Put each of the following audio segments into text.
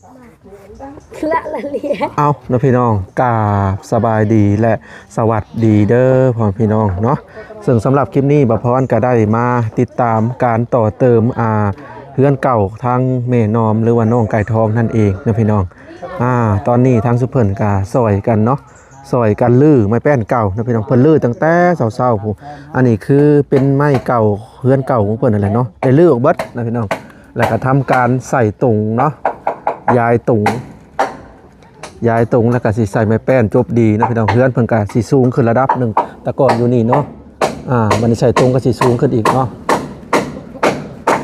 ເອົາເນາະພີ່ນ້ອງ ກາບສະບາຍດີ ແລະ ສະຫວັດດີເດີພໍ່ແມ່ພີ່ນ້ອງເນາະ. ເຊິ່ງສຳລັບຄລິບນີ້ ບ່າວພອນກໍໄດ້ມາຕິດຕາມການຕໍ່ເຕີມ ອ່າ ເຮືອນເກົ່າທາງແມ່ນອມ ຫຼືວ່ານ້ອງໄກ່ທອງນັ້ນເອງເນາະພີ່ນ້ອງ. ອ່າ ຕອນນີ້ທາງຊຸມເພິ່ນກໍຊ່ອຍກັນເນາະ ຊ່ອຍກັນຮື້ໄມ້ແປ້ນເກົ່າເນາະພີ່ນ້ອງ. ເພິ່ນຮື້ຕັ້ງແຕ່ເຊົ້າໆພຸ້ນ. ອັນນີ້ຄືເປັນໄມ້ເກົ່າ ເຮືອນເກົ່າຂອງເພິ່ນນັ້ນແຫຼະເນາະ ໄດ້ຮື້ອອກເບິດເນາະພີ່ນ້ອງ. ແລ້ວກໍທຳການໃສ່ຕຸງເນາະ ຢາຍຕຸງ ຢາຍຕຸງ ແລ້ວກໍຊິໃສ່ໄມ້ແປ້ນຈົບດີເນາະພີ່ນ້ອງ. ເຮືອນເພິ່ນກໍຊິສູງຂຶ້ນລະດັບໜຶ່ງ ແຕ່ກ່ອນຢູ່ນີ້ເນາະ. ອ່າ ບັດນີ້ໃສ່ຕຸງກໍຊິສູງຂຶ້ນອີກເນາະ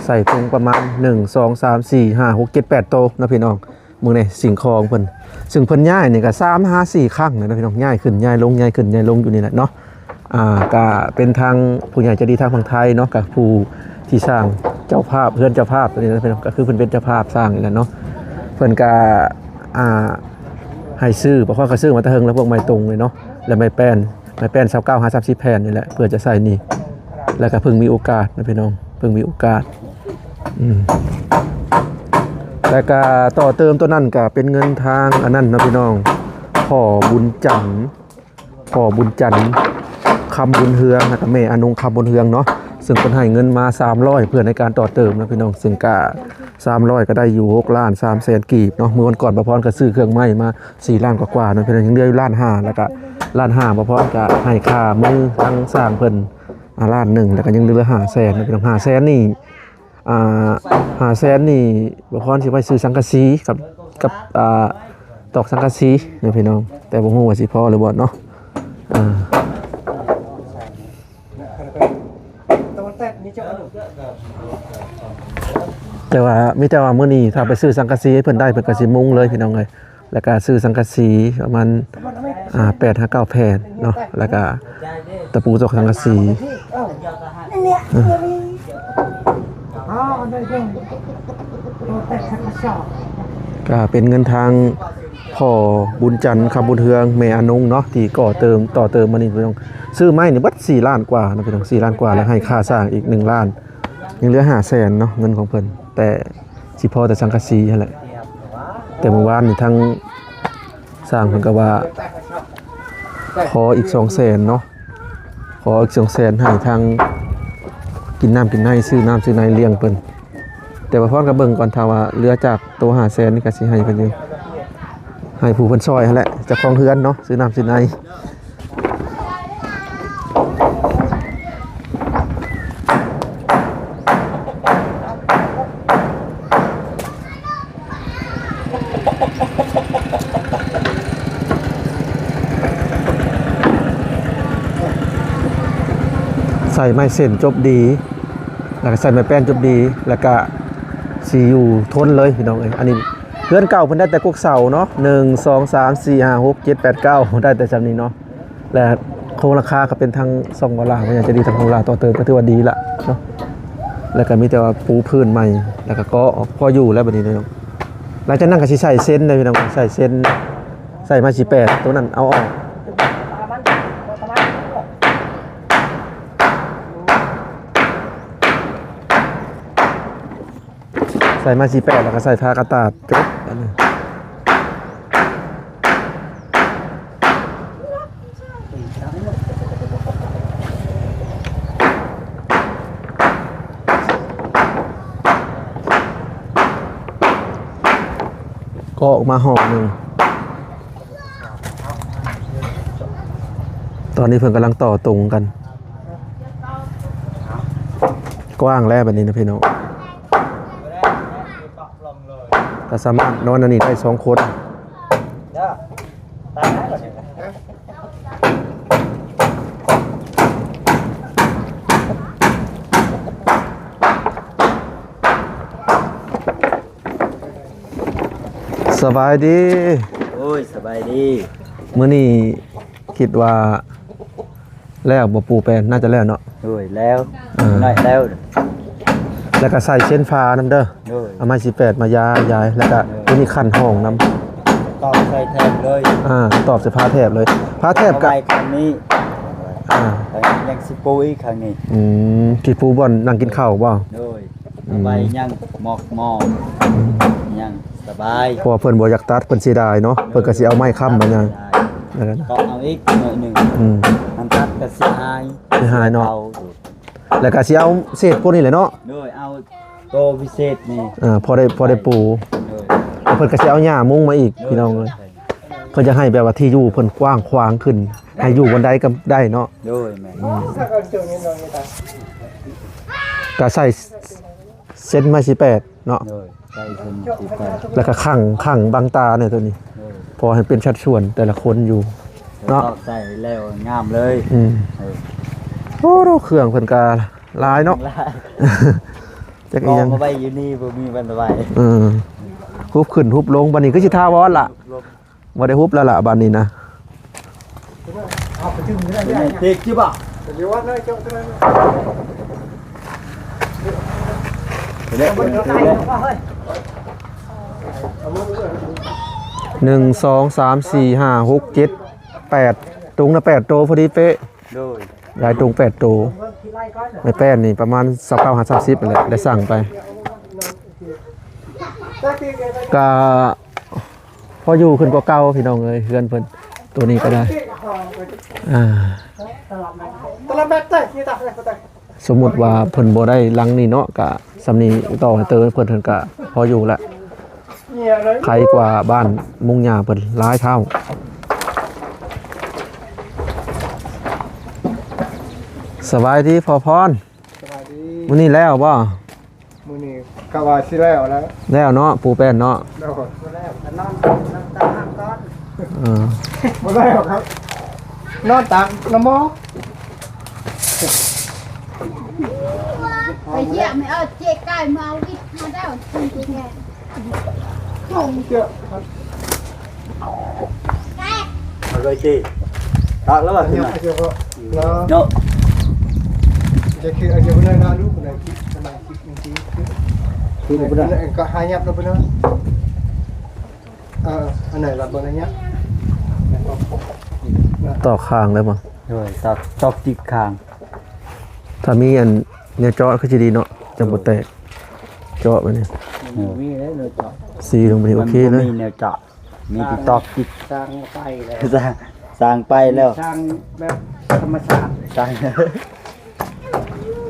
ໃສ່ຕຸງປະມານ ໜຶ່ງ ສອງ ສາມ ສີ່ ຫ້າ ຫົກ ເຈັດ ແປດ ໂຕເນາະພີ່ນ້ອງ. ເບິ່ງແດ່ສິ່ງຂອງເພິ່ນ ຊຶ່ງເພິ່ນຍ້າຍນີ້ກໍສາມຫາສີ່ຄັ້ງແລ້ວເນາະພີ່ນ້ອງ ຍ້າຍຂຶ້ນຍ້າຍລົງ ຍ້າຍຂຶ້ນຍ້າຍລົງຢູ່ນີ້ແຫຼະເນາະ. ອ່າ ກະເປັນທາງຜູ້ໃຫຍ່ໃຈດີທາງຝັ່ງໄທເນາະ ກະຜູ້ທີ່ສ້າງເຈົ້າພາບ ເຮືອນເຈົ້າພາບຕົວນີ້ນະພີ່ນ້ອງ ກະຄືເພິ່ນເປັນເຈົ້າພາບສ້າງນີ້ແຫຼະເນາະ. ເພິ່ນກະ ອ່າ ໃຫ້ຊື້ ເພາະເຂົາກໍຊື້ມາແຕ່ເຫິງແລ້ວ ພວກໄມ້ຕຸງນີ້ເນາະ ແລະ ໄມ້ແປ້ນ ໄມ້ແປ້ນຊາວເກົ້າຫາສາມສິບແຜ່ນນີ້ແຫຼະ ເພື່ອຈະໃສ່ນີ້ ແລ້ວກະເພິ່ງມີໂອກາດນະພີ່ນ້ອງ ເພິ່ງມີໂອກາດ. ອືມ ແລ້ວກະຕໍ່ເຕີມຕົວນັ້ນກະເປັນເງິນທາງອັນນັ້ນເນາະພີ່ນ້ອງ ພໍ່ບຸນຈັນ ພໍ່ບຸນຈັນ ຄຳບຸນເຮືອງ ແລ້ວກະແມ່ອານົງ ຄຳບຸນເຮືອງເນາະ. ຊຶ່ງເພິ່ນໃຫ້ເງິນມາສາມຮ້ອຍ ເພື່ອໃນການຕໍ່ເຕີມເນາະພີ່ນ້ອງ ຊຶ່ງກະສາມຮ້ອຍກໍໄດ້ຢູ່ຫົກລ້ານສາມແສນກີບເນາະ. ມື້ວັນກ່ອນ ບ່າວພອນກໍຊື້ເຄື່ອງໄມ້ມາສີ່ລ້ານກວ່າໆເນາະພີ່ນ້ອງ ຍັງເຫຼືອຢູ່ລ້ານຫ້າ ແລ້ວກະລ້ານຫ້າ ບ່າວພອນກໍໃຫ້ຄ່າມືທາງຊ່າງເພິ່ນ ອ່າ ລ້ານໜຶ່ງ ແລ້ວກໍຍັງເຫຼືອຫ້າແສນເນາະພີ່ນ້ອງ. ຫ້າແສນນີ້ ອ່າ ຫ້າແສນນີ້ ບ່າວພອນຊິໄວ້ຊື້ສັງກະສີກັບ ກັບ ອ່າ ຕອກສັງກະສີເນາະພີ່ນ້ອງ ແຕ່ບໍ່ຮູ້ວ່າຊິພໍຫຼືບໍ່ເນາະ. ອ່າ ແຕ່ວ່າມີແຕ່ວ່າມື້ນີ້ຖ້າໄປຊື້ສັງກະສີໃຫ້ເພິ່ນໄດ້ ເພິ່ນກໍຊິມຸງເລີຍພີ່ນ້ອງເອີຍ. ແລ້ວກະຊື້ສັງກະສີປະມານ ອ່າ ແປດຫາເກົ້າແຜ່ນເນາະ ແລ້ວກະຕະປູຕອກສັງກະສີ ກະເປັນເງິນທາງພໍ່ບຸນຈັນ ຄຳບຸນເຮືອງ ແມ່ອານົງເນາະ ທີ່ກໍ່ເຕີມ ຕໍ່ເຕີມມານີ້ພີ່ນ້ອງ. ຊື້ໄມ້ນີ້ເບິດສີ່ລ້ານກວ່າເນາະພີ່ນ້ອງ ສີ່ລ້ານກວ່າ ແລ້ວໃຫ້ຄ່າສ້າງອີກໜຶ່ງລ້ານ ຍັງເຫຼືອຫ້າແສນເນາະ ເງິນຂອງເພິ່ນ ແຕ່ ຊິພໍແຕ່ສັງກະສີຫັ້ນແຫຼະ. ແຕ່ມື້ວານນີ້ທາງຊ່າງເພິ່ນກໍວ່າຂໍອີກສອງແສນເນາະ ຂໍອີກສອງແສນໃຫ້ທາງກິນນ້ຳກິນໃນ ຊື້ນ້ຳຊື້ໃນລ້ຽງເພິ່ນ. ແຕ່ວ່າພອນກໍເບິ່ງກ່ອນ ຖ້າວ່າເຫຼືອຈາກໂຕຫ້າແສນນີ້ກໍຊິໃຫ້ເພິ່ນຢູ່ ໃຫ້ຜູ້ເພິ່ນຊ່ອຍຫັ້ນແຫຼະ ເຈົ້າຂອງເຮືອນເນາະ ຊື້ນ້ຳຊື້ໃນ. ໃສ່ໄມ້ເສັ້ນຈົບດີ ແລ້ວກໍໃສ່ໄມ້ແປ້ນຈົບດີ ແລ້ວກໍຊິຢູ່ທົນເລີຍພີ່ນ້ອງເອີຍ. ອັນນີ້ເຮືອນເກົ່າເພິ່ນໄດ້ແຕ່ກົກເສົາເນາະ ໜຶ່ງ ສອງ ສາມ ສີ່ ຫ້າ ຫົກ ເຈັດ ແປດ ເກົ້າ ໄດ້ແຕ່ສ່ຳນີ້ເນາະ. ແລະໂຄງຫຼັງຄາກໍເປັນທາງຊ່ອງວາລາ ເພິ່ນຢາກຈະດີທາງໂຄງຫຼັງຄາຕໍ່ເຕີມ ກໍຖືວ່າດີລະເນາະ. ແລ້ວກໍມີແຕ່ວ່າປູພື້ນໃໝ່ ແລ້ວກໍກໍ່ອອກ ພໍຢູ່ແລ້ວບັດນີ້ເນາະ. ຫຼັງຈາກນັ້ນກໍຊິໃສ່ເຊັນເດ້ພີ່ນ້ອງ ໃສ່ເຊັນ ໃສ່ໄມ້ສີ່ແປດ ຕົວນັ້ນເອົາອອກ ໃສ່ໄມ້ສີ່ແປດ ແລ້ວກໍໃສ່ຜ້າກະຕາດ ຈົບ ອັນນີ້ ກໍອອກມາຫ້ອງໜຶ່ງ. ຕອນນີ້ເພິ່ນກຳລັງຕໍ່ຕົງກັນ ກວ້າງແລ້ວບັດນີ້ນະພີ່ນ້ອງ. ກໍສາມາດນອນອັນນີ້ໄດ້ສອງຄົນ. ສະບາຍດີ. ໂອ້ຍ ສະບາຍດີ. ມື້ນີ້ຄິດວ່າ ແລ້ວບໍ່ປູແປນ ໜ້າຈະແລ້ວເນາະ. ໂດຍ ແລ້ວ ເອີ ໜ້ອຍແລ້ວ ແລ້ວກໍໃສ່ເຊັ່ນຝານຳເດີ. ໂດຍ ເອົາໄມ້ສີ່ແປດມາຢາຍ ແລ້ວກໍ ໂດຍ ຕົວນີ້ຂັ້ນຫ້ອງນຳ ຕອກໃສ່ແຖບເລີຍ. ອ່າ ຕອກໃສ່ຝາແຖບເລີຍ ຝາແຖບກໍ ໄວ້ຂ້າງນີ້. ອ່າ ຍັງຊິປູອີກຂ້າງນີ້. ອືມ ຊິປູບ່ອນນັ່ງກິນເຂົ້າບໍ່? ໂດຍ ອືມ ໄວ້ຍັງໝອກໝໍ່ ອືມ ຍັງສະ ປາຍ ເພາະວ່າເພິ່ນບໍ່ຢາກຕັດ ເພິ່ນເສຍດາຍເນາະ ເພິ່ນກໍຊິເອົາໄມ້ຄ້ຳມາຫຍັງ ເອີ ນັ້ນແຫຼະ ກໍເອົາອີກໜ້ອຍໜຶ່ງ ອືມ ມັນຕັດກໍເສຍຫາຍ ເສຍຫາຍເນາະ ເອົາ ແລ້ວກໍຊິເອົາເສດພວກນີ້ແຫຼະເນາະ ໂດຍ ເອົາໂຕພິເສດນີ້ ອ່າ ພໍໄດ້ ພໍໄດ້ປູ ໂດຍ ແລ້ວເພິ່ນກໍຊິເອົາຫຍ້າມຸງມາອີກ ໂດຍ ພີ່ນ້ອງເອີຍ ໂດຍ ເພິ່ນຢາກໃຫ້ແບບວ່າທີ່ຢູ່ເພິ່ນກວ້າງຂວາງຂຶ້ນ ໃຫ້ຢູ່ບ່ອນໃດກໍໄດ້ເນາະ ໂດຍ ແມ່ນ ອືມ ກໍໃສ່ເສັ້ນໄມ້ສີ່ແປດເນາະ ໂດຍ ໃສ່ເສັ້ນສີ່ແປດ ແລ້ວກໍຂັງ ຂັງບັງຕາແດ່ໂຕນີ້ ໂດຍ ພໍໃຫ້ເປັນສັດສ່ວນແຕ່ລະຄົນຢູ່ເນາະ ຕອກໃສ່ແລ້ວງາມເລີຍ ອືມ ເອີ ໂອ້ ເຄື່ອງເພິ່ນກໍຫຼາຍເນາະ ຫຼາຍ ຈັກອີ່ຫຍັງ ກອງມາໄວ້ຢູ່ນີ້ບໍ່ມີວັນໄຫວ ເອີ ຮຸບຂຶ້ນຮຸບລົງ ບັດນີ້ຄືຊິຖາວອນລະ ບໍ່ໄດ້ຮຸບແລ້ວລະບາດນີ້ນະ ເດັກຈິບອ່ະ ໜຶ່ງ ສອງ ສາມ ສີ່ ຫ້າ ຫົກ ເຈັດ ແປດ ຕຸງນະ ແປດໂຕພໍດີເປະ ໂດຍ ໄດ້ຕຸງແປດໂຕ ໄມ້ແປ້ນນີ້ປະມານຊາວເກົ້າຫາສາມສິບນັ້ນແຫຼະ ໄດ້ສັ່ງໄປ ກະພໍຢູ່ຂຶ້ນກວ່າເກົ່າພີ່ນ້ອງເອີຍ ເຮືອນເພິ່ນ ໂຕນີ້ກໍໄດ້ ອ່າ ສົມມຸດວ່າເພິ່ນບໍ່ໄດ້ຫຼັງນີ້ເນາະ ກະສ່ຳນີ້ ຕໍ່ໃຫ້ເຕີເພິ່ນ ເພິ່ນກະພໍຢູ່ລະ ໄຄກວ່າບ້ານມຸງຫຍ້າເພິ່ນຫຼາຍເທົ່າ. ສະບາຍດີພໍ່ພອນ. ສະບາຍດີ. ມື້ນີ້ແລ້ວບໍ່? ມື້ນີ້ກະວ່າຊິແລ້ວແລ້ວ. ແລ້ວເນາະ ປູແປ້ນເນາະ. ໂດຍ. ບໍ່ແລ້ວກະນອນ ນອນຕາຫາກກ່ອນ. ເອີ. ບໍ່ແລ້ວຄັບ ນອນຕາກນຳໝໍ. ໄປຢ້ຽມໃຫ້ເອົາເຈ້ກາຍມາເອົາວິດມາແລ້ວ. ເອົາເຈົ້າ ເອົາເລີຍຕິ ຕັກແລ້ວວ່າ ເນາະ ເນາະ ຈະຄືເອົາເຈົ້າໄປນະ ລູກນະ ຄິດນະ ຄິດຈັ່ງຊີ້ ຄືບໍ່ໄດ້ ກໍຫາຫຍັບລົງໄປເນາະ. ເອີ ອັນໃດລະບໍ່ໄດ້ຫຍັບ ຕອກຂ້າງໄດ້ບໍ່? ໂດຍ ຕອກ ຕອກຈິກຂ້າງ. ຖ້າມີອັນແນວເຈາະຄືຊິດີເນາະ ຈັ່ງບໍ່ແຕກ. ເຈາະໄປນີ້ ເອີ ມີແລ້ວເນາະ ເຈາະ ສີລົງໄປນີ້ໂອເຄເລີຍ. ມີແນວເຈາະ ມີແຕ່ຕອກຈິກ ສ້າງໄປແລ້ວ ສ້າງ ສ້າງໄປແລ້ວ ສ້າງແບບທຳມະຊາດ ສ້າງ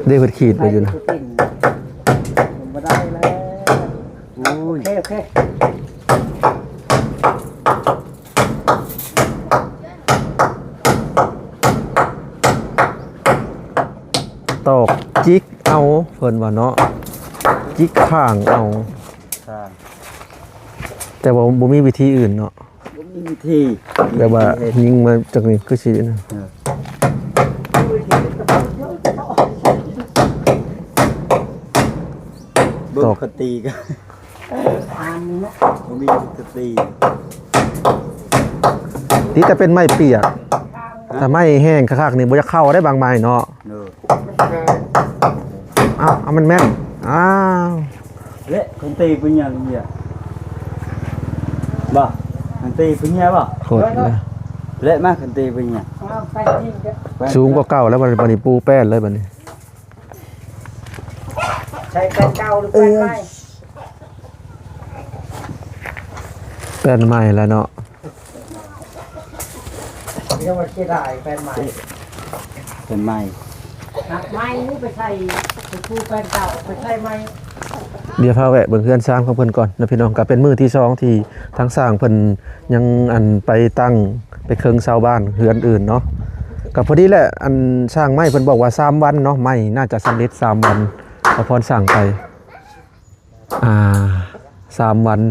ເດ້ ເພິ່ນຂີດໄວ້ຢູ່ນະ ບໍ່ໄດ້ແລ້ວ. ໂອ້ຍ ໂອເຄ ໂອເຄ. ຕອກຈິກເອົາ ເພິ່ນວ່າເນາະ ຈິກຂ້າງເອົາ ຂ້າງ ແຕ່ວ່າບໍ່ມີວິທີອື່ນເນາະ ບໍ່ມີວິທີ ແບບວ່າຍິງມາຈາກນີ້ຄືຊິ ເອີ ເບິ່ງ ຕອກ ເຂົາຕີກັນ ບໍ່ມີສະຕິ ຕິແຕ່ເປັນໄມ້ປຽກ ຖ້າໄມ້ແຫ້ງຄັກໆນີ້ບໍ່ຢາກເຂົ້າໄດ້ບາງໄມ້ເນາະ. ເອີ ເອົາ ເອົາແມ່ນໆ ອ້າວ ແລະຄັນຕີເປັນຫຍັງເນຍ ບໍ່ ຄັນຕີເປັນຫຍັງບໍ່ ໂຄດເລີຍ ແລະມາຄັນຕີເປັນຫຍັງ ສູງກວ່າເກົ່າແລ້ວ ບັດນີ້ ບັດນີ້ປູແປ້ນເລີຍບັດນີ້. ໃຊ້ແປ້ນເກົ່າຫຼືແປ້ນໃໝ່? ເອີຍ ແປ້ນໃໝ່ແລ້ວເນາະ ເຈົ້າວ່າເສຍດາຍແປ້ນໃໝ່ ແປ້ນໃໝ່ ນະ ໃໝ່ໄປໃສ່ ໄປປູແປ້ນເກົ່າ ໄປໃສ່ໃໝ່. ດຽວພາແວະເບິ່ງເຮືອນຊານຂອງເພິ່ນກ່ອນນະພີ່ນ້ອງ ກໍເປັນມື້ທີສອງທີ່ທາງຊ່າງເພິ່ນຍັງ ອັນ ໄປຕັ້ງ ໄປເຄິ່ງເສົາບ້ານເຮືອນອື່ນເນາະ ກໍພໍດີແຫຼະ ອັນ ຊ່າງໄມ້ເພິ່ນບອກວ່າສາມວັນເນາະ ໄມ້ໜ້າຈະສຳເລັດສາມວັນ ພາພອນສ້າງໄປ ອ່າ ສາມວັນ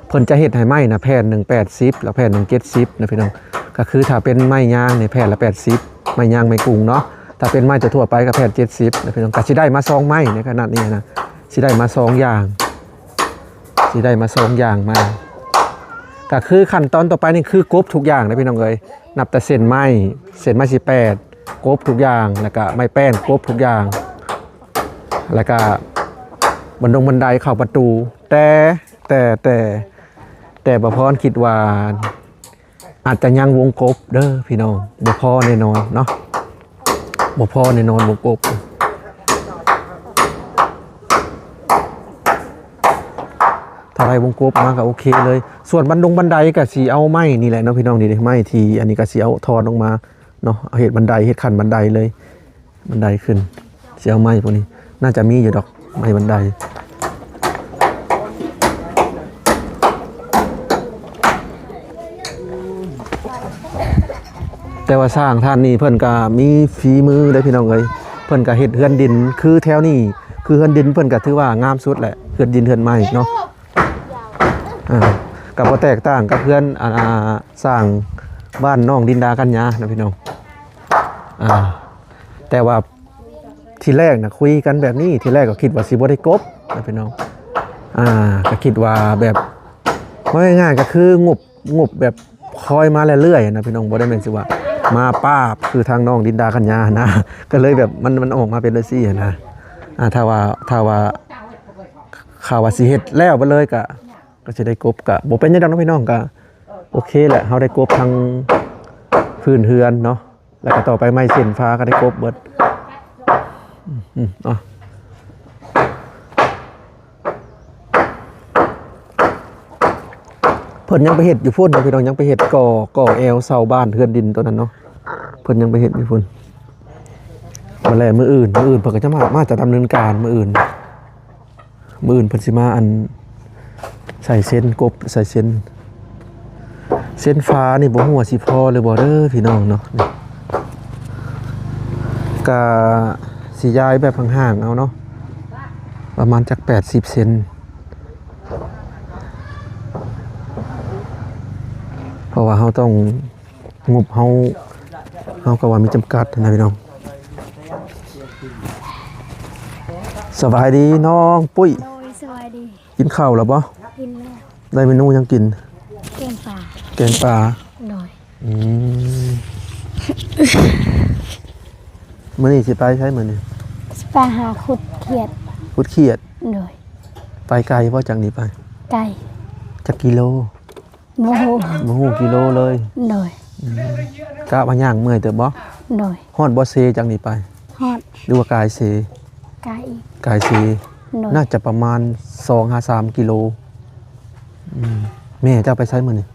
ເພິ່ນຈະເຮັດໃຫ້ໄມ້ນະ ແຜ່ນໜຶ່ງແປດສິບ ແລ້ວແຜ່ນໜຶ່ງເຈັດສິບນະພີ່ນ້ອງ ກໍຄືຖ້າເປັນໄມ້ຍາງນີ້ແຜ່ນລະແປດສິບ ໄມ້ຍາງໄມ້ກຸງເນາະ ຖ້າເປັນໄມ້ທົ່ວໆໄປກໍແຜ່ນເຈັດສິບນະພີ່ນ້ອງ ກໍຊິໄດ້ມາສອງໄມ້ໃນຂະນະນີ້ນະ ຊິໄດ້ມາສອງຢ່າງ ຊິໄດ້ມາສອງຢ່າງມາ ກໍຄືຂັ້ນຕອນຕໍ່ໄປນີ້ຄືກົບທຸກຢ່າງເດີພີ່ນ້ອງເອີຍ ນັບແຕ່ເສັ້ນໄມ້ ເສັ້ນໄມ້ສິບແປດ ກົບທຸກຢ່າງ ແລ້ວກະໄມ້ແປ້ນ ກົບທຸກຢ່າງ ແລ້ວກະບັນດົງບັນໄດເຂົ້າປະຕູ ແຕ່ ແຕ່ ແຕ່ ແຕ່ບໍ່ພອນຄິດວ່າ ອາດຈະຍັງວົງກົບເດີພີ່ນ້ອງ ບໍ່ພໍແນ່ນອນເນາະ ບໍ່ພໍແນ່ນອນວົງກົບ. ຖ້າ ໃສ່ວົງກົບມາກໍໂອເຄເລີຍ. ສ່ວນບັນດົງບັນໄດກໍຊິເອົາໄມ້ນີ້ແຫຼະເນາະພີ່ນ້ອງ, ນີ້ເດ້ ໄມ້ທີ່ອັນນີ້ກໍຊິເອົາຖອນອອກມາເນາະ, ເອົາເຮັດບັນໄດ ເຮັດຂັ້ນບັນໄດເລີຍ. ບັນໄດຂຶ້ນ ຊິເອົາໄມ້ພວກນີ້ ໜ້າຈະມີຢູ່ດອກ ໄມ້ບັນໄດ. ແຕ່ວ່າຊ່າງທ່ານນີ້ເພິ່ນກະມີຝີມືເດ້ພີ່ນ້ອງເອີຍ, ເພິ່ນກະເຮັດເຮືອນດິນ ຄືແຖວນີ້ ຄືເຮືອນດິນເພິ່ນກະຖືວ່າງາມສຸດແຫຼະ, ເຮືອນດິນເຮືອນໄມ້ເນາະ. ອ່າ ກະບໍ່ແຕກຕ່າງກັບເຮືອນ ອ່າ ຊ່າງບ້ານນ້ອງລິນດາກັນຍານະພີ່ນ້ອງ. ອ່າ ແຕ່ວ່າທີແລກນະຄຸຍກັນແບບນີ້ ທີແລກກໍຄິດວ່າຊິບໍ່ໄດ້ກົບນະພີ່ນ້ອງ. ອ່າ ກໍຄິດວ່າແບບ ເວົ້າງ່າຍໆກໍຄືງົບ ງົບແບບຄອຍມາເລື້ອຍໆນະພີ່ນ້ອງ, ບໍ່ໄດ້ແມ່ນຊິວ່າມາປາບຄືທາງນ້ອງລິນດາກັນຍານະ, ກໍເລີຍແບບມັນ ມັນອອກມາເປັນຈັ່ງຊີ້ນະ. ອ່າ ຖ້າວ່າ ຖ້າວ່າ ຖ້າວ່າຊິເຮັດແລ້ວເບິດເລີຍກະ ກໍຊິໄດ້ກົບ ກະບໍ່ເປັນຫຍັງດອກເນາະພີ່ນ້ອງ, ກະໂອເຄແຫຼະ ເຮົາໄດ້ກົບທັງພື້ນເຮືອນເນາະ, ແລ້ວກໍຕໍ່ໄປໄມ້ເສັ້ນຟ້າກໍໄດ້ກົບເບິດ. ອືມ ເອົາ ເພິ່ນຍັງໄປເຮັດຢູ່ພຸ້ນເນາະພີ່ນ້ອງ, ຍັງໄປເຮັດກໍ່ ກໍ່ແອວເສົາບ້ານເຮືອນດິນຕົວນັ້ນເນາະ, ເພິ່ນຍັງໄປເຮັດຢູ່ພຸ້ນ. ມາແລ້ວ ມື້ອື່ນ ມື້ອື່ນເພິ່ນກໍຈະມາ ມາຈະດຳເນີນການມື້ອື່ນ. ມື້ອື່ນເພິ່ນຊິມາ ອັນ ໃສ່ເຊັນກົບ ໃສ່ເຊັນ ເຊັນຟ້ານີ້ ບໍ່ຮູ້ວ່າຊິພໍຫຼືບໍ່ເດີພີ່ນ້ອງເນາະ. ກະຊິຍ້າຍແບບຫ່າງໆເອົາເນາະ, ປະມານຈັກແປດສິບເຊັນ ເພາະວ່າເຮົາຕ້ອງ ງົບເຮົາ ເຮົາກໍວ່າມີຈຳກັດນະພີ່ນ້ອງ. ສະບາຍດີນ້ອງປຸ້ຍ. ໂດຍ ສະບາຍດີ. ກິນເຂົ້າແລ້ວບໍ່? ກິນແລ້ວ. ໄດ້ເມນູຫຍັງກິນ? ແກງປາ. ແກງປາ. ໂດຍ. ອືມ ມື້ນີ້ຊິໄປໃສມື້ນີ້? ຊິໄປຫາຂຸດຂຽດ. ຂຸດຂຽດ? ໂດຍ. ໄປໄກບໍ່ຈາກນີ້ໄປ? ໄກ. ຈັກກິໂລ? ບໍ່ຮູ້. ບໍ່ຮູ້ກິໂລເລີຍ. ໂດຍ. ອືມ ກະວ່າຍ່າງເມື່ອຍເຕີບບໍ່? ໂດຍ. ຮອດບໍ່ເຊຈາກນີ້ໄປ? ຮອດ. ຫຼືວ່າກາຍເຊ? ກາຍອີກ. ກາຍເຊ. ໂດຍ. ໜ້າຈະປະມານສອງຫາສາມກິໂລ. ອືມ ແມ່ເຈົ້າໄປໃສມື້ນີ້?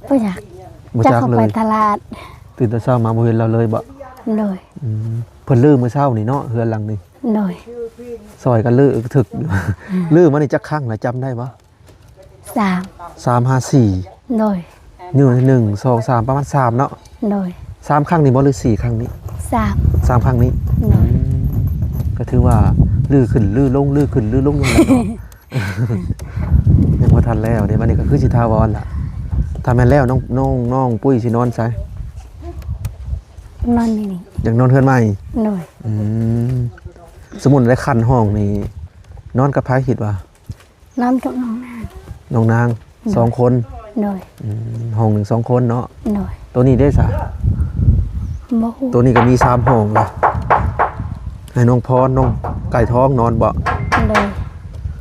ບໍ່ຈັກ. ບໍ່ຈັກເລີຍ. ຈັກເຂົາໄປຕະຫຼາດ. ຕື່ນແຕ່ເຊົ້າມາບໍ່ເຫັນລາວເລີຍບໍ່? ໂດຍ. ອືມ ເພິ່ນຮື້ມື້ເຊົ້ານີ້ເນາະ ເຮືອນຫຼັງນີ້. ໂດຍ. ຊ່ອຍກັນຮື້ ອືມ ຮື້ມານີ້ຈັກຄັ້ງລະ ຈຳໄດ້ບໍ່? ສາມ. ສາມຫາສີ່. ໂດຍ. ຢູ່ໜຶ່ງ ສອງ ສາມ ປະມານສາມເນາະ. ໂດຍ. ສາມຄັ້ງນີ້ບໍ່ ຫຼືສີ່ຄັ້ງນີ້? ສາມ. ສາມຄັ້ງນີ້. ໂດຍ. ອືມ ກໍຖືວ່າຮື້ຂຶ້ນຮື້ລົງ ຮື້ຂຶ້ນຮື້ລົງຢູ່ຫັ້ນແຫຼະເນາະ. ຍັງບໍ່ທັນແລ້ວເດ້, ບັດນີ້ກໍຄືຊິຖາວອນລະ. ຖ້າແມ່ນແລ້ວ ນ້ອງ ນ້ອງ ນ້ອງປຸ້ຍຊິນອນໃສ? ນອນຢູ່ນີ້. ຢາກນອນເຮືອນໃໝ່? ໂດຍ. ອືມ ສົມມຸດໄດ້ຂັ້ນຫ້ອງນີ້ ນອນກັບໃຜຄິດວ່າ? ນອນກັບນ້ອງນາງ. ນ້ອງນາງ. ໂດຍ. ສອງຄົນ? ໂດຍ. ອືມ ຫ້ອງໜຶ່ງສອງຄົນເນາະ. ໂດຍ. ໂຕນີ້ເດ້ສະ? ບໍ່ຮູ້. ໂຕນີ້ກໍມີສາມຫ້ອງລະ. ໃຫ້ນ້ອງພອນ ນ້ອງໄກ່ທອງນອນບໍ່? ໂດຍ.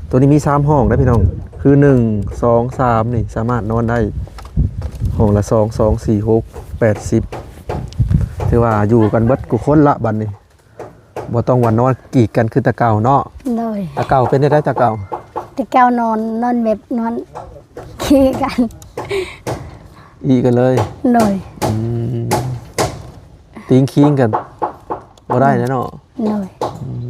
ໂຕນີ້ມີສາມຫ້ອງເດ້ພີ່ນ້ອງ, ຄືໜຶ່ງ ສອງ ສາມ ນີ້ສາມາດນອນໄດ້ ຫ້ອງລະສອງ ສອງ ສີ່ ຫົກ ແປດ ສິບ. ຖືວ່າຢູ່ກັນເບິດທຸກຄົນລະບັດນີ້. ບໍ່ຕ້ອງວ່ານອນກີດກັນຄືແຕ່ເກົ່າເນາະ. ໂດຍ. ແຕ່ເກົ່າເປັນແນວໃດແຕ່ເກົ່າ? ແຕ່ເກົ່ານອນ ນອນແບບນອນຄີກັນ ອີກັນເລີຍ. ໂດຍ. ອືມ ຕີງຄີງກັນບໍ່ໄດ້ແລ້ວເນາະ. ໂດຍ. ອືມ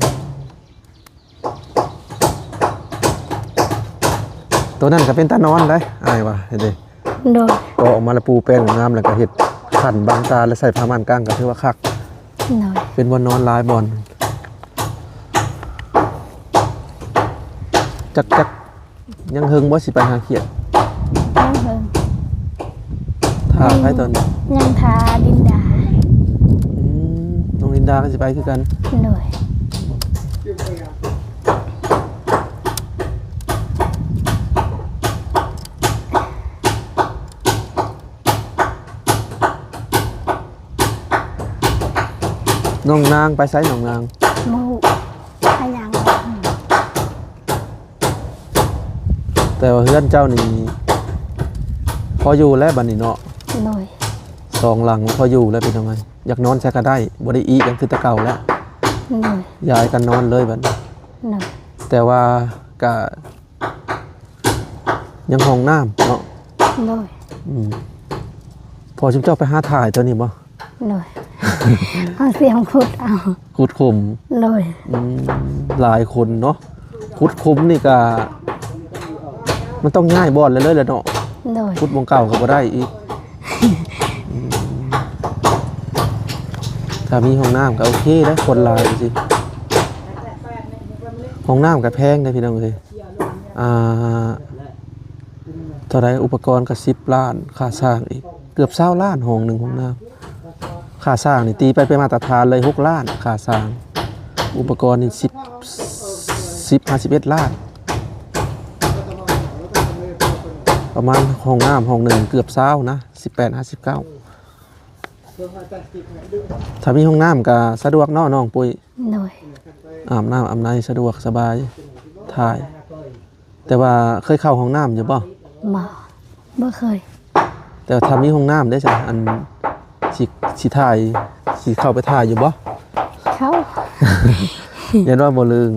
ໂຕນັ້ນກໍເປັນຕານອນໄດ໋ ອ້າຍວ່າ ເຫັນເດ້. ໂດຍ. ກໍອອກມາແລ້ວປູແປ້ນງາມ ແລ້ວກໍເຮັດຂັ້ນບັງຕາ ແລ້ວໃສ່ຜ້າມ່ານກາງ ກໍຖືວ່າຄັກ. ໂດຍ. ເປັນບ່ອນນອນຫຼາຍບ່ອນ. ຈັກ ຈັກ ຍັງເຫິງບໍ່ ຊິໄປຫາຂຽດ? ຍັງເຫິງ. ຖ້າໃຜຕອນນີ້? ຍັງຖ້າລິນດາ. ອືມ ນ້ອງລິນດາກໍຊິໄປຄືກັນ. ໂດຍ. ນ້ອງນາງໄປໃສ ນ້ອງນາງ? ບໍ່ຮູ້ ໄປຫຍັງ. ແຕ່ວ່າເຮືອນເຈົ້ານີ້ພໍຢູ່ແລ້ວບັດນີ້ເນາະ. ໂດຍ. ສອງຫຼັງພໍຢູ່ແລ້ວ ເປັນຈັ່ງໃດ? ຢາກນອນໃສກໍໄດ້ ບໍ່ໄດ້ອີກຫຍັງຄືແຕ່ເກົ່າແລ້ວ. ໂດຍ. ຍ້າຍກັນນອນເລີຍບັດນີ້. ໂດຍ. ແຕ່ວ່າກະ ຍັງຫ້ອງນ້ຳເນາະ? ໂດຍ. ອືມ ພໍຊຸມເຈົ້າໄປຫາຖ່າຍຕົວນີ້ບໍ່? ໂດຍ. ເອົາສຽມຂຸດເອົາ. ຂຸດຂຸມ? ໂດຍ. ອືມ ຫຼາຍຄົນເນາະ ຂຸດຂຸມນີ້ກະ ມັນຕ້ອງຍ້າຍບ່ອນເລີຍແຫຼະເນາະ? ໂດຍ. ຂຸດໝ່ອງເກົ່າກໍບໍ່ໄດ້ອີກ. ອືມ ຖ້າມີຫ້ອງນ້ຳກໍໂອເຄເດ້ ຄົນຫຼາຍຈັ່ງຊີ້. ຫ້ອງນ້ຳກໍແພງເດ້ພີ່ນ້ອງເອີຍ. ອ່າ ເທົ່າໃດ? ອຸປະກອນກໍສິບລ້ານ ຄ່າສ້າງອີກ ເກືອບຊາວລ້ານ ຫ້ອງໜຶ່ງຫ້ອງນ້ຳ. ຄ່າສ້າງນີ້ຕີໄປເປັນມາດຕະຖານເລີຍ ຫົກລ້ານ ຄ່າສ້າງ. ອຸປະກອນນີ້ສິບ ສິບຫາສິບເອັດລ້ານ ປະມານ. ຫ້ອງນ້ຳຫ້ອງໜຶ່ງເກືອບຊາວນະ ສິບແປດຫາສິບເກົ້າ. ຖ້າມີຫ້ອງນ້ຳກໍສະດວກເນາະນ້ອງປຸ້ຍ? ໂດຍ. ອາບນ້ຳອາບໃນສະດວກສະບາຍ ຖ່າຍ. ແຕ່ວ່າເຄີຍເຂົ້າຫ້ອງນ້ຳຢູ່ບໍ່? ບໍ່ ບໍ່ເຄີຍ. ແຕ່ວ່າຖ້າມີຫ້ອງນ້ຳເດ້ຊະ ອັນ ຊິ ຊິຖ່າຍ ຊິເຂົ້າໄປຖ່າຍຢູ່ບໍ່? ເຂົ້າ. ຢ້ານວ່າບໍ່ລຶ້ງ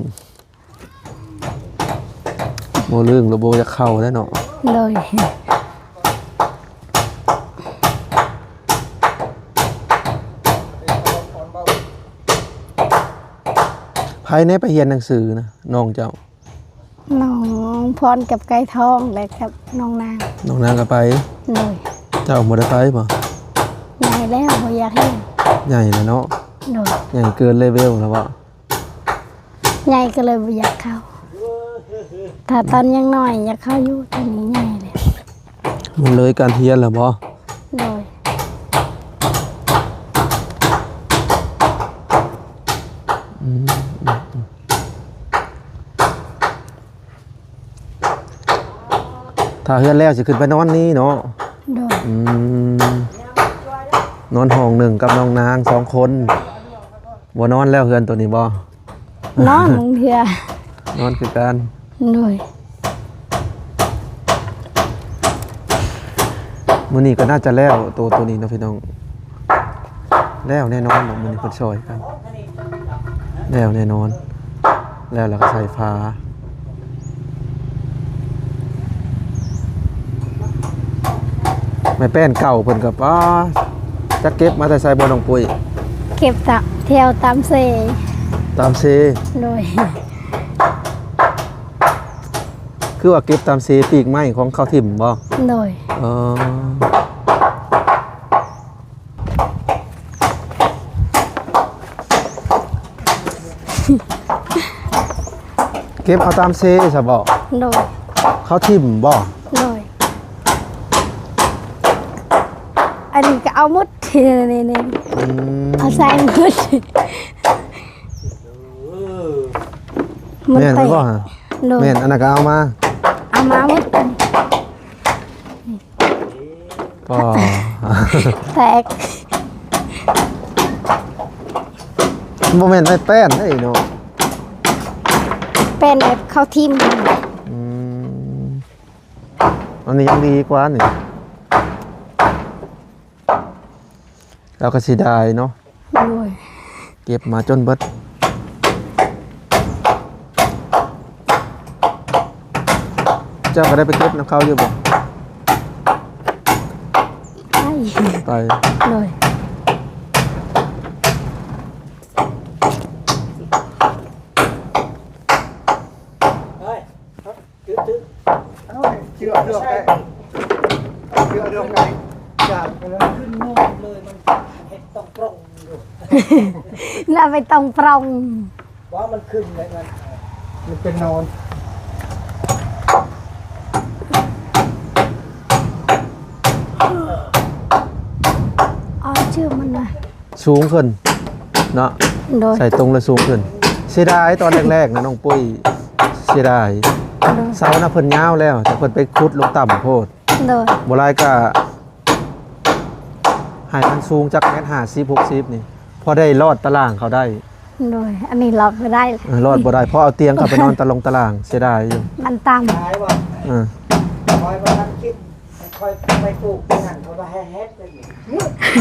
ບໍ່ລຶ້ງແລ້ວບໍ່ຢາກເຂົ້າແລ້ວເນາະ? ໂດຍ. ໃຜແດ່ໄປຮຽນໜັງສືນະ ນ້ອງເຈົ້າ? ນ້ອງພອນກັບໄກ່ທອງ ແລະ ກັບນ້ອງນາງ. ນ້ອງນາງກໍໄປ? ໂດຍ. ເຈົ້າບໍ່ໄດ້ໄປບໍ່? ໃຫຍ່ແລ້ວ ບໍ່ຢາກຮຽນ. ໃຫຍ່ແລ້ວເນາະ? ໂດຍ. ໃຫຍ່ເກີນເລເວວແລ້ວບໍ່? ໃຫຍ່ກໍເລີຍບໍ່ຢາກເຂົ້າ. ຖ້າຕອນຍັງນ້ອຍຢາກເຂົ້າຢູ່ ຕອນນີ້ໃຫຍ່ແລ້ວ. ມັນເລີຍການຮຽນແລ້ວບໍ່? ໂດຍ. ອືມ ອືມ ອືມ. ຖ້າເຮືອນແລ້ວຊິຂຶ້ນໄປນອນນີ້ເນາະ? ໂດຍ. ອືມ ນອນຫ້ອງໜຶ່ງກັບນ້ອງນາງສອງຄົນ. ບໍ່ນອນແລ້ວເຮືອນໂຕນີ້ບໍ່? ນອນບາງເທື່ອ. ນອນຄືກັນ. ໂດຍ. ມື້ນີ້ກໍໜ້າຈະແລ້ວໂຕ ໂຕນີ້ເນາະພີ່ນ້ອງ. ແລ້ວແນ່ນອນເນາະ ມື້ນີ້ເພິ່ນຊ່ອຍກັນ ແລ້ວແນ່ນອນ. ແລ້ວ ແລ້ວກໍໃສ່ຝາ. ໄມ້ແປ້ນເກົ່າເພິ່ນກໍ ປ້າ ຈັກເກັບມາແຕ່ໃສບໍ່ນ້ອງປຸ້ຍ? ເກັບຕາມ ແຖວຕາມເຊ. ຕາມເຊ? ໂດຍ. ຄືວ່າເກັບຕາມເຊປີກໄມ້ຂອງເຂົາຖິ້ມບໍ່? ໂດຍ. ເອີ. ເກັບເອົາຕາມເຊຊະບໍ່? ໂດຍ. ເຂົາຖິ້ມບໍ່? ໂດຍ. ອັນນີ້ກໍເອົາໝົດ ນີ້ໆ ອືມ ເອົາໃສ່ໝົດ. ມັນແຕກ. ແມ່ນບໍ່? ໂດຍ. ແມ່ນ ອັນນັ້ນກໍເອົາມາ ເອົາມາໝົດ. ອໍ ແຕກ. ບໍ່ແມ່ນໄມ້ແປ້ນເດ້ເນາະ ແປ້ນແບບເຂົາຖິ້ມ. ອືມ ອັນນີ້ຍັງດີກວ່ານີ້. ລາວກໍເສຍດາຍເນາະ. ໂດຍ. ເກັບມາຈົນເບິດ. ເຈົ້າກໍໄດ້ໄປເກັບນຳເຂົາຢູ່ບໍ່? ໄປ. ໄປ. ໂດຍ. ເອົາເຊືອກ ເຊືອກໄປ ເຊືອກໄປ ຈາກ ຂຶ້ນໂນດເລີຍ ມັນເຮັດຕ້ອງປ່ອງຢູ່ ລະໄປຕ້ອງປ່ອງ ວ່າມັນຂຶ້ນໄດ້ ມັນ ມັນເປັນໂນນ ເອົາເຊືອກມັນນະ. ສູງຂຶ້ນເນາະ. ໂດຍ. ໃສ່ຕົງແລ້ວສູງຂຶ້ນ. ເສຍດາຍຕອນແລກໆນະນ້ອງປຸ້ຍ ເສຍດາຍ. ໂດຍ. ເສົານະເພິ່ນຍາວແລ້ວ ແຕ່ເພິ່ນໄປຂຸດລົງຕ່ຳໂພດ. ໂດຍ. ບໍ່ຫຼາຍກະໃຫ້ມັນສູງຈັກແມັດຫ້າສິບ ຫົກສິບນີ້ ພໍໄດ້ລອດຕາລ່າງເຂົາໄດ້. ໂດຍ. ອັນນີ້ລອດບໍ່ໄດ້. ເອີ ລອດບໍ່ໄດ້ ເພາະເອົາຕຽງເຂົ້າໄປນອນຕາລົງຕາລ່າງ ເສຍດາຍຢູ່. ມັນຕ່ຳ. ເອີ. ຂ້ອຍບໍ່ທັນຄິດ ຂ້ອຍໄປປູກທີ່ນັ້ນ ເຂົາວ່າແຮດ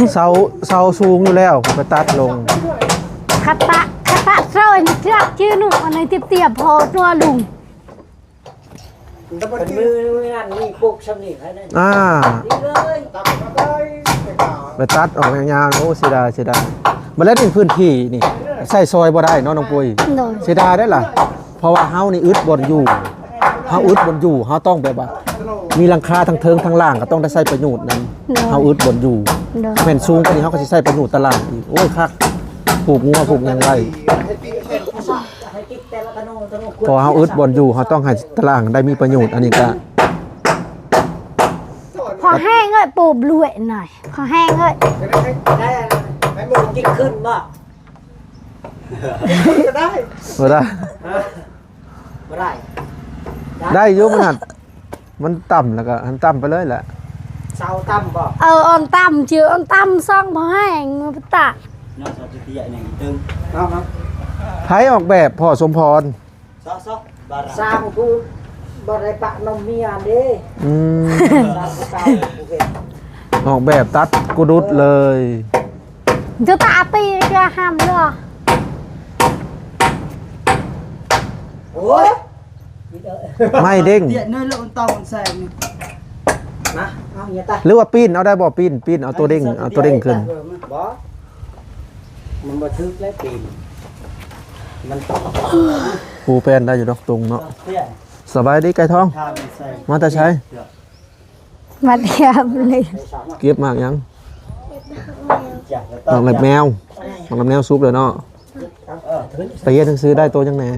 ໆ ເສົາ ເສົາສູງຢູ່ແລ້ວ ຂ້ອຍໄປຕັດລົງ. ຂະຕະ ຂະຕະເຊີຍເຈືອກຈື່ໜູ ອັນນີ້ຕຽບໆ ພໍຕົວລຸງ. ມັນມີນັ້ນມີປຸກຊ່ຳນີ້ໃຜນັ້ນ ອ່າ ນີ້ເລີຍ ຕັດໄປ ໄປຕັດອອກຍາວໆ. ໂອ້ ເສຍດາຍ ເສຍດາຍ. ບັດແລ້ວນີ້ພື້ນທີ່ນີ້ໃຊ້ຊອຍບໍ່ໄດ້ເນາະນ້ອງປຸ້ຍ. ໂດຍ ເສຍດາຍໄດ໋ລະ ເພາະວ່າເຮົານີ້ອຶດບ່ອນຢູ່ ເຮົາອຶດບ່ອນຢູ່ ເຮົາຕ້ອງແບບວ່າ ມີຫຼັງຄາທັງເທິງທັງລ່າງ ກໍຕ້ອງໄດ້ໃຊ້ປະໂຫຍດນຳ. ໂດຍ ເຮົາອຶດບ່ອນຢູ່ ໂດຍ ແມ່ນສູງກວ່ານີ້ ເຮົາກໍຊິໃຊ້ປະໂຫຍດຕາລ່າງອີກ. ໂອ້ຍ ຄັກ ຜູກງົວຜູກຫຍັງໄວ້. ເພາະເຮົາອຶດບ່ອນຢູ່ ເຮົາຕ້ອງໃຫ້ຕາລ່າງໄດ້ມີປະໂຫຍດ. ອັນນີ້ກະ ພໍແຫ້ງເອີຍ ປູບລວຍໜ້ອຍ ພໍແຫ້ງເອີຍ. ໄດ້ ໄດ້ ໄດ້ ກິນຂຶ້ນບໍ່? ກໍໄດ້ ບໍ່ໄດ້ ຮະ? ບໍ່ໄດ້ ໄດ້ຢູ່ ມັນຫັ້ນ ມັນຕ່ຳແລ້ວກໍຫັ້ນ ຕ່ຳໄປເລີຍແຫຼະ. ເຊົາຕ່ຳບໍ່? ເອີ ອ່ອນຕ່ຳ ຈື່ອ່ອນຕ່ຳ ຊ່ອງພໍແຫ້ງ ມັນປະຕະ ເນາະ ເຊົາເຕ້ຍໆ ນີ້ຕຶງ ເອົາ ເອົາ ໃຜອອກແບບ? ພໍ່ສົມພອນ ຊະ ຊະ ບາດ ສ້າງຜູ້ບໍ່ໄດ້ປະນຳເມຍເດ້. ອືມ ສ້າງຜູ້ເກົ່າຜູ້ເຮັດ ອອກແບບຕັດກຸດຸດເລີຍ. ຈະຕາຕີກະຫຳເນາະ. ໂອ້ຍ ໄມ້ເດ້ງ ເດຍເນີຍ ແລ້ວມັນຕອງມັນແຊງນີ້ ມາ ເອົາເຫຍຕາ ຫຼືວ່າປີ້ນເອົາໄດ້ບໍ່? ປີ້ນ ປີ້ນເອົາຕົວເດ້ງ ເອົາຕົວເດ້ງຂຶ້ນ. ບໍ່ ມັນບໍ່ຖືກແລ້ວປີ້ນ ມັນ ປູແປ້ນໄດ້ຢູ່ດອກ ຕົງເນາະ. ສະບາຍດີໄກ່ທອງ ມາແຕ່ໃສ? ມາທ່ຽມເລີຍ. ເກັບໝາກຫຍັງ? ໝາກເລັບແມວ ໝາກເລັບແມວສຸກແລ້ວເນາະ. ໄປຮຽນໜັງສືໄດ້ໂຕຫຍັງແດ່?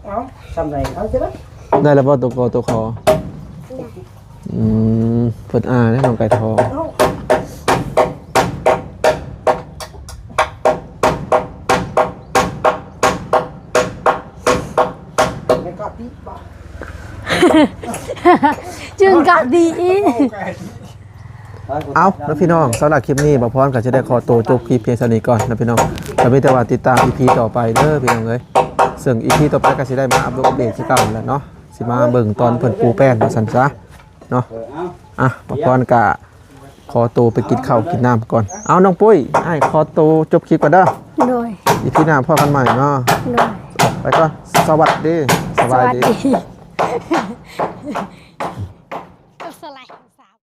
ເອົາ ຊ່ຳໃດເອົາຊິໄດ້ ໄດ້ແລ້ວບໍ່ໂຕ ກ ໂຕ ຂ? ອືມ ເພິ່ນອ່ານໃຫ້ນ້ອງໄກ່ທອງ. ຈຶ່ງກະດີອີກ. ເອົາລະພີ່ນ້ອງ ສຳລັບຄລິບນີ້ ບ່າວພອນກໍຈະໄດ້ຂໍໂຕຈົບຄລິບພຽງເທົ່ານີ້ກ່ອນນະພີ່ນ້ອງ. ກໍມີແຕ່ວ່າຕິດຕາມອີພີຕໍ່ໄປເດີພີ່ນ້ອງເອີຍ. ເຊິ່ງອີພີຕໍ່ໄປກໍຊິໄດ້ມາອັບໂດດອັບເດດຄືເກົ່າແຫຼະເນາະ ຊິມາເບິ່ງຕອນເພິ່ນປູແປ້ນວ່າຊັ້ນຊະເນາະ. ອ່ະ ບ່າວພອນກໍຂໍໂຕໄປກິນເຂົ້າກິນນ້ຳກ່ອນ. ເອົາ ນ້ອງປຸ້ຍ ອ້າຍຂໍໂຕຈົບຄລິບກ່ອນເດີ. ໂດຍ ອີພີໜ້າພໍ້ກັນໃໝ່ເນາະ. ໂດຍ ໄປກ່ອນ ສະຫວັດດີ ສະບາຍດີ ສະຫວັດດີ.